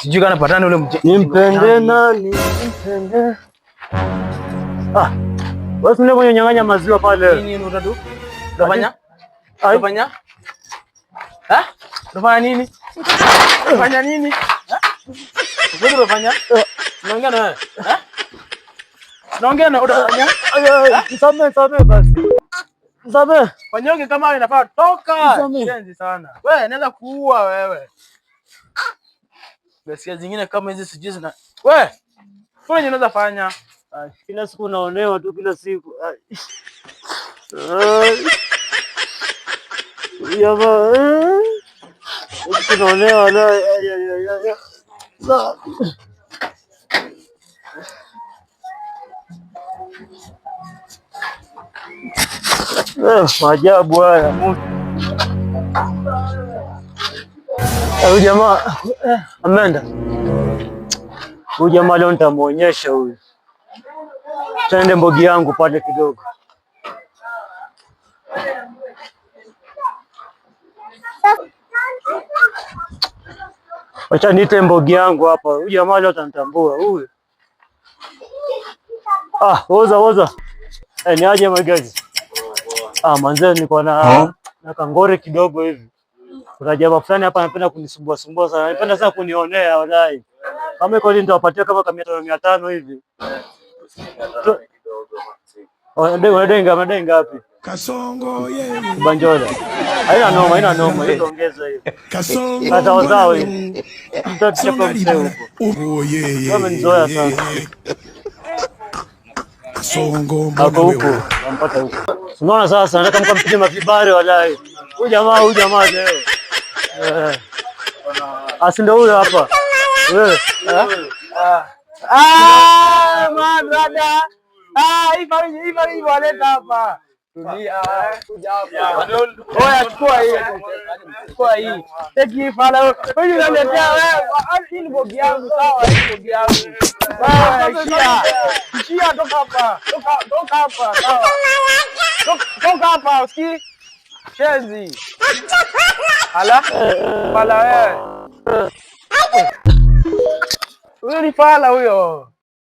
Sijui kana patana ule mje. Nimpende nani? Nimpende. Ah. Wewe ndio mwenye nyang'anya maziwa pale. Nini utadu? Utafanya? Ai. Utafanya? Ha? Utafanya nini? Utafanya nini? Ha? Wewe utafanya? Naongea na wewe. Ha? Naongea na utafanya? Ai, ai, Nisamehe, nisamehe basi. Nisamehe. Wanyonge kama wewe inafaa toka. Nisamehe. Shenzi sana. Wewe naweza kuua wewe. Basi zingine kama hizi sijui zina. Wewe. Kuna nini unaweza fanya? Ai, kila siku naonewa tu kila siku. Ai. Ai. Jamaa. Eh. Siku naonewa la. Ai, ai, ai, ai. La. Maajabu haya. Huyu jamaa ameenda. Huyu jamaa leo nitamuonyesha huyu. Tende mbogi yangu pale kidogo. Wacha niite mbogi yangu hapa. Huyu jamaa leo atanitambua huyu. Ah, oza oza. Eh, ni aje magazi? Ah, manze niko na kangore kidogo hivi. Kuna jamaa fulani hapa anapenda kunisumbua sumbua sana. Anapenda sana kunionea walai. Kama iko nitawapatia kama 500 500 hivi. Unadai ngapi? Kasongo yeye. Banjola. Haina noma, haina noma, hiyo ongeza hiyo. Kasongo. Hata wazao hiyo. Mtachapa mzee huko. Oh yeye. Wamenizoea sana. Kasongo Ako mbona huko, wewe? nampata huko. Unaona sasa nataka mkampige mavibare walai. Huyu jamaa leo. Eh. Asi ndio huyo hapa. Wewe. Eh? Ah, my brother. Ah, hivi hivi hivi waleta hapa. Tulia, kuja hapa. Oya, chukua hii. Chukua hii. Take hii fala. Wewe unaniletea wewe. Ah, hii ni bogi yangu, sawa, hii ni bogi yangu. Sawa, ishia. Ishia, toka hapa. Toka, toka hapa, sawa. Toka, toka hapa, usikii? Shenzi. Ala, fala wewe. Huyo ni fala huyo.